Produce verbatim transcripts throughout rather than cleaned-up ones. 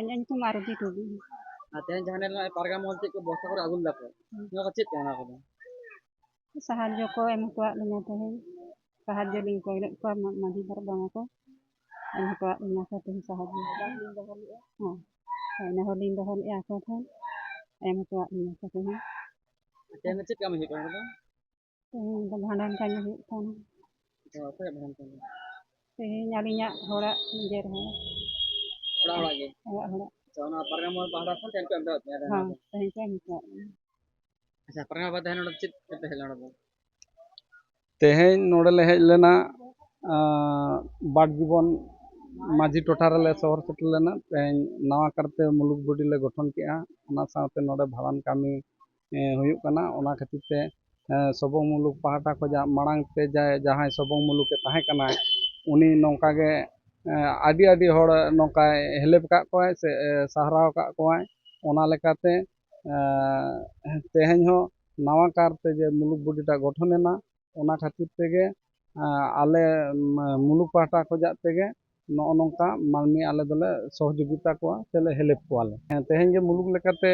ᱤᱧᱟᱹᱜ ᱧᱩᱛᱩᱢ ᱟᱨᱚᱛᱤ ᱴᱩᱰᱩ᱾ ᱟᱨ ᱛᱮᱦᱮᱧ ᱡᱟᱦᱟᱸ ᱱᱚᱜᱼᱚᱭ ᱯᱟᱨᱜᱟᱱᱟ ᱢᱚᱦᱚᱞ ᱪᱮᱫ ᱠᱚ ᱵᱚᱥᱛᱟ ᱠᱚᱨᱮ ᱟᱹᱜᱩ ᱞᱮᱫᱟ ᱠᱚ, ᱦᱩᱸ᱾ ᱱᱚᱣᱟ ᱠᱚ ᱪᱮᱫ ᱠᱟᱱᱟ ᱱᱚᱣᱟ ᱠᱚᱫᱚ? ᱥᱟᱦᱟᱡᱽᱡᱚ ᱠᱚ ᱮᱢ ᱦᱚᱴᱚᱣᱟᱫ ᱞᱤᱧᱟ ᱛᱮᱦᱮᱧ᱾ ᱥᱟᱦᱟᱡᱽᱡᱚ ᱞᱤᱧ ᱠᱚᱭ ᱞᱮᱫ ᱠᱚᱣᱟ ᱢᱟ-, ᱢᱟᱹᱡᱷᱤ ᱯᱟᱨᱜᱟᱱᱟ ᱠᱚ ᱮᱢ ᱦᱚᱴᱚᱣᱟᱫ ᱞᱤᱧᱟ ᱠᱚ ᱛᱮᱦᱮᱧ ᱥᱟᱦᱟᱡᱽᱡᱚ᱾ ᱦᱮᱸ, ᱦᱮᱸ, ᱤᱱᱟᱹ ᱦᱚᱸᱞᱤᱧ ᱫᱚᱦᱚ ᱞᱮᱫᱼᱟ ᱟᱠᱚ ᱴᱷᱮᱱ, ᱮᱢ ᱦᱚᱴᱚᱣᱟᱫ ᱞᱤᱧᱟ ᱠᱚ ᱛᱮᱦᱮᱧ᱾ ᱛᱮᱦᱮᱧ ᱫᱚ ᱪᱮᱫ ᱠᱟᱹᱢᱤ ᱦᱩᱭᱩᱜ ᱠᱟᱱᱟ ᱱᱚᱰᱮ ᱫᱚ? ᱛᱮᱦᱮᱧ ᱫᱚ ᱵᱷᱟᱸᱰᱟᱱ ᱠᱟᱹᱢᱤ ᱦᱩᱭᱩᱜ ᱠᱟᱱᱟ᱾ ᱟᱪᱪᱷᱟ, ᱚᱠᱚᱭᱟᱜ ᱵᱷᱟᱸᱰᱟᱱ ᱠᱟᱹᱢᱤ? ᱛᱮᱦᱮᱧ ᱟᱹᱞᱤᱧᱟᱜ ᱦᱚᱲᱟᱜ, ᱱᱤᱡᱮᱨ ᱦᱚᱲ᱾ ᱚᱲᱟᱜ ᱦᱚᱲᱟᱜ ᱜᱮ? ᱚᱲᱟᱜ ᱦᱚᱲᱟᱜ᱾ ᱟᱪᱪᱷᱟ, ᱚᱱᱟ ᱯᱟᱨᱜᱟᱱᱟ ᱢᱚᱦᱚᱞ ᱯᱟᱦᱴᱟ ᱠᱷᱚᱱ ᱛᱮᱦᱮᱧ ᱯᱮ ᱮᱢ ᱦᱚᱴᱚᱣᱟᱫ ᱯᱮᱭᱟ ᱦᱮᱸ, ᱫᱷᱟᱱᱟ ᱠᱚ? ᱛᱮᱦᱮᱧ ᱠᱚ ᱮᱢ ᱦᱚᱴᱚᱣᱟᱫ ᱞᱤᱧᱟ᱾ ᱟᱪᱪᱷᱟ, ᱯᱟᱨᱜᱟᱱᱟ ᱵᱟᱵᱟ ᱛᱮᱦᱮᱧ ᱱᱚᱰᱮ ᱪᱮᱫ ᱛᱮᱯᱮ ᱦᱮᱡ ᱞᱮᱱᱟ ᱱᱚᱰᱮ ᱫᱚ? ᱛᱮᱦᱮᱧ ᱱᱚᱰᱮ ᱞᱮ ᱦᱮᱡ ᱞᱮᱱᱟ, ᱟᱸ, ᱵᱟᱴ ᱡᱤᱵᱚᱱ ᱢᱟᱹᱡᱷᱤ ᱴᱚᱴᱷᱟ ᱨᱮᱞᱮ ᱥᱚᱦᱚᱨ ᱥᱮᱴᱮᱨ ᱞᱮᱱᱟ᱾ ᱛᱮᱦᱮᱧ ᱱᱟᱣᱟ ᱠᱟᱨᱛᱮ ᱢᱩᱞᱩᱠ ᱵᱚᱰᱤ ᱞᱮ ᱜᱚᱴᱷᱚᱱ ᱠᱮᱜᱼᱟ᱾ ᱚᱱᱟ ᱥᱟᱶᱛᱮ ᱱᱚᱰᱮ ᱵᱷᱟᱸᱰᱟᱱ ᱠᱟᱹᱢᱤ, ᱮᱸ, ᱦᱩᱭᱩᱜ ᱠᱟᱱᱟ᱾ ᱚᱱᱟ ᱠᱷᱟᱹᱛᱤᱨ ᱛᱮ, ᱮᱸ, ᱥᱚᱵᱚᱜ ᱢᱩᱞᱩᱠ ᱯᱟᱦᱴᱟ ᱠᱷᱚᱱᱟᱜ ᱢᱟᱲᱟᱝ ᱛᱮ ᱡᱟᱦᱟᱸᱭ, ᱡᱟᱦᱟᱸᱭ ᱥᱚᱵᱚᱜ ᱢᱩᱞᱩᱠᱮ ᱛᱟᱦᱮᱸ ᱠᱟᱱᱟᱭ, ᱩᱱᱤ ᱱᱚᱝᱠᱟ ᱜᱮ, ᱮᱸ, ᱟᱹᱰᱤ, ᱟᱹᱰᱤ ᱦᱚᱲ ᱱᱚᱝᱠᱟᱭ ᱦᱮᱞᱮᱯ ᱟᱠᱟᱫ ᱠᱚᱣᱟᱭ ᱥᱮ, ᱮ, ᱥᱟᱨᱦᱟᱣ ᱟᱠᱟᱫ ᱠᱚᱣᱟᱭ᱾ ᱚᱱᱟ ᱞᱮᱠᱟᱛᱮ, ᱮᱸ, ᱛᱮᱦᱮᱧ ᱦᱚᱸ ᱱᱟᱣᱟ ᱠᱟᱨᱛᱮ ᱡᱮ ᱢᱩᱞᱩᱠ ᱵᱚᱰᱤᱴᱟᱜ ᱜᱚᱴᱷᱚᱱ ᱮᱱᱟ, ᱚᱱᱟ ᱠᱷᱟᱹᱛᱤᱨ ᱛᱮᱜᱮ, ᱮᱸ, ᱟᱞᱮ, ᱢ-, ᱢᱩᱞᱩᱠ ᱯᱟᱦᱴᱟ ᱠᱷᱚᱱᱟᱜ ᱛᱮᱜᱮ ᱱᱚᱜᱼᱚ ᱱᱚᱝᱠᱟ ᱢᱟᱹᱱᱢᱤ ᱟᱞᱮ ᱫᱚᱞᱮ ᱥᱚᱦᱚᱡᱳᱜᱤᱛᱟ ᱠᱚᱣᱟ ᱥᱮᱞᱮ ᱦᱮᱞᱯ ᱠᱚᱣᱟᱞᱮ᱾ ᱦᱮᱸ, ᱛᱮᱦᱮᱧ ᱜᱮ ᱢᱩᱞᱩᱠ ᱞᱮᱠᱟᱛᱮ,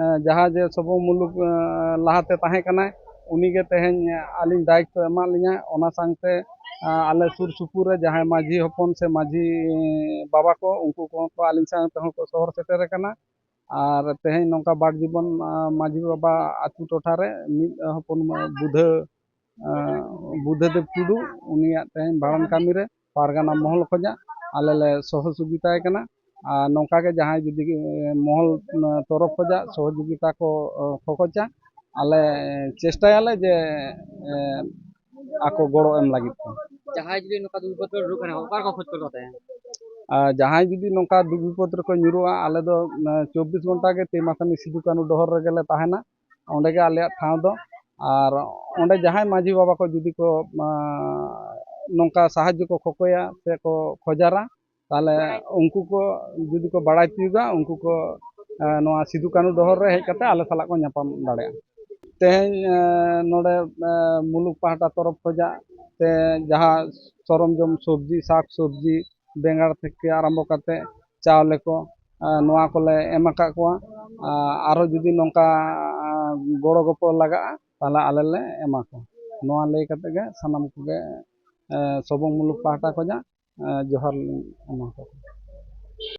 ᱮᱸ, ᱡᱟᱦᱟᱸ ᱡᱮ ᱥᱚᱵᱚᱜ ᱢᱩᱞᱩᱠ, ᱮᱸ, ᱞᱟᱦᱟᱛᱮ ᱛᱟᱦᱮᱸ ᱠᱟᱱᱟᱭ, ᱩᱱᱤᱜᱮ ᱛᱮᱦᱮᱧ ᱟᱹᱞᱤᱧ ᱫᱟᱭᱤᱛᱛᱚ ᱮᱢᱟᱫ ᱞᱤᱧᱟᱭ᱾ ᱚᱱᱟ ᱥᱟᱶᱛᱮ, ᱮᱸ, ᱟᱞᱮ ᱥᱩᱨ ᱥᱩᱯᱩᱨ ᱨᱮ ᱡᱟᱦᱟᱸᱭ ᱢᱟᱹᱡᱷᱤ ᱦᱚᱯᱚᱱ ᱥᱮ ᱢᱟᱹᱡᱷᱤ ᱵᱟᱵᱟ ᱠᱚ, ᱩᱱᱠᱩ ᱠᱚᱦᱚᱸ ᱠᱚ ᱟᱹᱞᱤᱧ ᱥᱟᱶ ᱛᱮᱦᱚᱸ ᱠᱚ ᱥᱚᱦᱚᱨ ᱥᱮᱴᱮᱨ ᱟᱠᱟᱱᱟ᱾ ᱟᱨ ᱛᱮᱦᱮᱧ ᱱᱚᱝᱠᱟ ᱵᱟᱴ ᱡᱤᱵᱚᱱ, ᱟᱸ, ᱢᱟᱹᱡᱷᱤ ᱵᱟᱵᱟ ᱟᱹᱛᱩ ᱴᱚᱴᱷᱟ ᱨᱮ ᱢᱤᱫ ᱦᱚᱯᱚᱱ ᱢᱟᱹᱭ ᱵᱩᱫᱷᱟᱹ, ᱟᱸ, ᱵᱩᱫᱷᱟᱹᱫᱮᱵ ᱴᱩᱰᱩ, ᱩᱱᱤᱭᱟᱜ ᱛᱮᱦᱮᱧ ᱵᱷᱟᱸᱰᱟᱱ ᱠᱟᱹᱢᱤ ᱨᱮ ᱯᱟᱨᱜᱟᱱᱟ ᱢᱚᱦᱚᱞ ᱠᱷᱚᱱᱟᱜ ᱟᱞᱮ ᱞᱮ ᱥᱚᱦᱚᱡᱳᱜᱤᱛᱟᱭ ᱠᱟᱱᱟ᱾ ᱟᱨ ᱱᱚᱝᱠᱟ ᱜᱮ ᱡᱟᱦᱟᱸᱭ ᱡᱩᱫᱤ, ᱮᱸ, ᱢᱚᱦᱚᱞ, ᱮᱸ, ᱛᱚᱨᱚᱯ ᱠᱷᱚᱱᱟᱜ ᱥᱚᱦᱚᱡᱳᱜᱤᱛᱟ ᱠᱚ, ᱮᱸ, ᱠᱷᱚᱠᱚᱡᱟ, ᱟᱞᱮ ᱪᱮᱥᱴᱟᱭᱟᱞᱮ ᱡᱮ, ᱮᱸ, ᱟᱠᱚ ᱜᱚᱲᱚ ᱮᱢ ᱞᱟᱹᱜᱤᱫ ᱛᱮ᱾ ᱡᱟᱦᱟᱸᱭ ᱡᱩᱫᱤ ᱱᱚᱝᱠᱟ ᱫᱩᱨᱵᱚᱞ ᱨᱳᱜᱽ ᱨᱮ ᱚᱠᱟ ᱨᱮᱠᱚ ᱠᱷᱚᱡᱽ ᱠᱚ ᱛᱟᱦᱮᱸᱱᱟ? ᱟᱨ ᱡᱟᱦᱟᱸᱭ ᱡᱩᱫᱤ ᱱᱚᱝᱠᱟ ᱫᱩᱠ ᱵᱤᱯᱚᱫ ᱨᱮᱠᱚ ᱧᱩᱨᱩᱜᱼᱟ, ᱟᱞᱮ ᱫᱚ, ᱮᱸ, ᱪᱚᱵᱵᱤᱥ ᱜᱷᱚᱱᱴᱟ ᱜᱮ ᱛᱮᱭᱢᱟᱥᱟᱱᱤ ᱥᱤᱫᱩ ᱠᱟᱹᱱᱦᱩ ᱰᱚᱦᱚᱨ ᱨᱮᱜᱮ ᱞᱮ ᱛᱟᱦᱮᱸᱱᱟ᱾ ᱚᱸᱰᱮ ᱜᱮ ᱟᱞᱮᱭᱟᱜ ᱴᱷᱟᱶ ᱫᱚ᱾ ᱟᱨ ᱚᱸᱰᱮ ᱡᱟᱦᱟᱸᱭ ᱢᱟᱹᱡᱷᱤ ᱵᱟᱵᱟ ᱠᱚ ᱡᱩᱫᱤ ᱠᱚ, ᱟᱸ, ᱱᱚᱝᱠᱟ ᱥᱟᱦᱟᱡᱽᱡᱚ ᱠᱚ ᱠᱷᱚᱠᱚᱭᱟ ᱥᱮ ᱠᱚ ᱠᱷᱚᱡᱟᱨᱟ, ᱛᱟᱦᱚᱞᱮ ᱩᱱᱠᱩ ᱠᱚ ᱡᱩᱫᱤ ᱠᱚ ᱵᱟᱲᱟᱭ ᱛᱤᱭᱳᱜᱟ, ᱩᱱᱠᱩ ᱠᱚ, ᱮᱸ, ᱱᱚᱣᱟ ᱥᱤᱫᱩ ᱠᱟᱹᱱᱦᱩ ᱰᱚᱦᱚᱨ ᱨᱮ ᱦᱮᱡ ᱠᱟᱛᱮ ᱟᱞᱮ ᱥᱟᱞᱟᱜ ᱠᱚ ᱧᱟᱯᱟᱢ ᱫᱟᱲᱮᱭᱟᱜᱼᱟ᱾ ᱛᱮᱦᱮᱧ, ᱮᱸ, ᱱᱚᱰᱮ, ᱮᱸ, ᱢᱩᱞᱩᱠ ᱯᱟᱦᱴᱟ ᱛᱚᱨᱚᱯ ᱠᱷᱚᱱᱟᱜ ᱛᱮ ᱡᱟᱦᱟᱸ ᱥᱚᱨᱚᱢᱡᱚᱢ, ᱥᱚᱵᱽᱡᱤ, ᱥᱟᱠ ᱥᱚᱵᱽᱡᱤ, ᱵᱮᱸᱜᱟᱲ ᱛᱷᱮᱠᱮ ᱟᱨᱟᱢᱵᱷᱚ ᱠᱟᱛᱮ ᱪᱟᱣᱞᱮ ᱠᱚ, ᱟᱨ ᱱᱚᱣᱟ ᱠᱚᱞᱮ ᱮᱢ ᱟᱠᱟᱫ ᱠᱚᱣᱟ᱾ ᱟᱨ ᱟᱨᱦᱚᱸ ᱡᱩᱫᱤ ᱱᱚᱝᱠᱟ ᱜᱚᱲᱚ ᱜᱚᱯᱚᱲᱚ ᱞᱟᱜᱟᱜᱼᱟ, ᱛᱟᱦᱚᱞᱮ ᱟᱞᱮ ᱞᱮ ᱮᱢᱟ ᱠᱚᱣᱟ᱾ ᱱᱚᱣᱟ ᱞᱟᱹᱭ ᱠᱟᱛᱮ ᱜᱮ ᱥᱟᱱᱟᱢ ᱠᱚᱜᱮ ᱥᱚᱵᱚᱝ ᱢᱩᱞᱩᱠ ᱯᱟᱦᱴᱟ ᱠᱷᱚᱱᱟᱜ ᱡᱚᱦᱟᱨ ᱞᱤᱧ ᱮᱢᱟ ᱠᱚ ᱠᱟᱱᱟ᱾